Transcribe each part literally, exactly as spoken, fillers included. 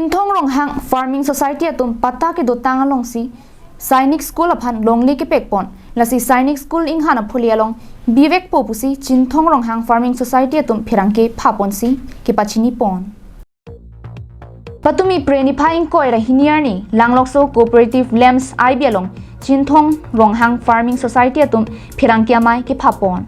Chinthong Ronghang Farming Society atum patta kedotang alongsi Sainik School aphan longle kepekpon. Lasi Sainik School inghan aphule along bivekpo pusi Chinthong Ronghang Farming Society atum pherangke phaponsi kepachinipon. Patumi Phre niphai ingkoi ra hini arni Langlokso Cooperative Lamps I B along Chinthong Ronghang Farming Society atum pherangke amei kephapon.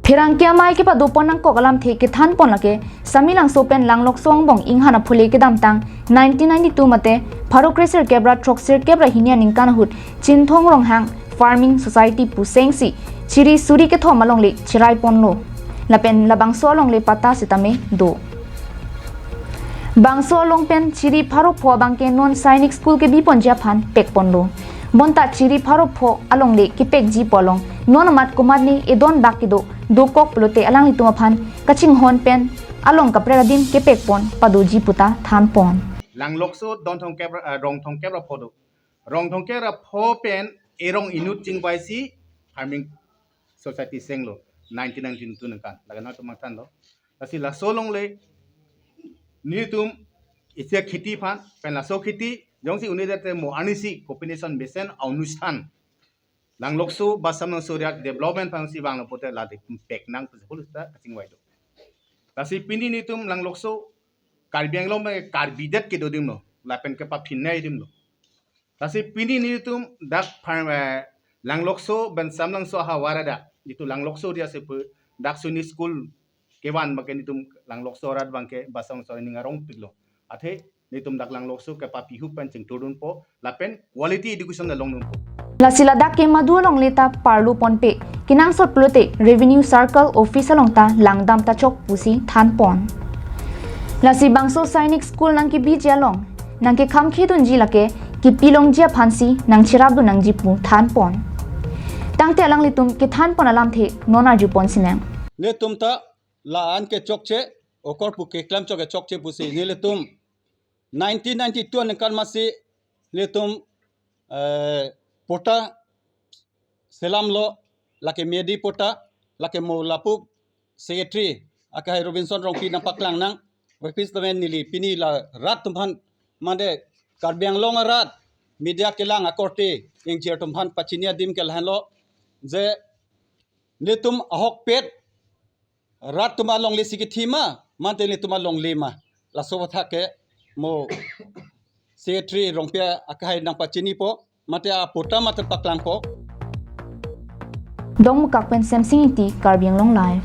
Pherangke amei kepadopon nangkok alamthe kethanpon lake Samelangso pen Langlokso angbong inghan aphule kedamtang nineteen ninety-two mate pharo kresirkep ra throksirkep ra hini aningkan ahut Chinthong Ronghang Farming Society pu sengsi chiri suri kethom alongle cheraiponlo. Lapen labangso alongle patta sitame do. Bangso along pen chiri pharo pho abangke non Sainik School kebiponji aphan pekponlo. Bonta chiri pharo pho alongle kepekji pu along non amat komatne edon bak kedo dokok pulote alanglitum aphan kachinghon pen along kaprek adim kepekpon padoji puta thanpon. Langlokso don thomkep ra, eh, rong thomkep ra pho do. Rong thomkep ra pho pen erong inut chingvaisi farming society senglo nineteen ninety-two ningkan. Laga nangtum mangthanlo. Lasi laso alongle nelitum isi akheti aphan pen laso akheti jongsi unidate mo arnisi combination mesen anusthan Langlokso ba Samelangso area development aphansi vanglo pulote lade pek nang pusi huluta kachingvai do. Lasi pini nelitum Langlokso Karbi Anglong abang Karbi det kedo adim lo, lapen kepaphin nai adim lo. Lasi pini nelitum dak phar, eh, Langlokso pen Samelangso ahavar adak, jitu Langlokso area si pu dak Sainik School kevan abangke nelitum Langlokso arat abangke ba Samelangso aning arongpiklo. Athe nelitum dak Langlokso kepapihup pen chingthurdunpo, lapen quality education along dunpo. Lasi ladak kemadu alongle ta parlu ponpe, kenangsot pulote Revenue Circle Office along ta langdam ta chok pusi thanpon. Lasi bangso Sainik School nangkebiji along nangkekhamkhedunji lake kepilongji aphansi nangcherapdun nangji pu thanpon. Tangte alanglitum kethanpon alamthe non arjupon sinang. Nelitum ta la-an ke chokche, okorpu keklemchot ke chokche pusi nelitum nineteen ninety-two aningkan masi nelitum, eh, patta selamlo, lake medi patta, lake mo lapu secretary akehai Robinson Rongpi nangpaklang nang, office temen neli pini la rat atum aphan mande Karbi Anglong arat media kelang akorte ingjir atum aphan pachini adim ke lahenlo je nelitum ahokpet rat atum alongle si kethi ma, mate nelitum alongle ma. Laso athak ke mo secretary Rongpi akehai nangpachinipo, mate apatta mate paklangpo. Dongmukak pen Semsing Ingti, Karbi Anglong Live.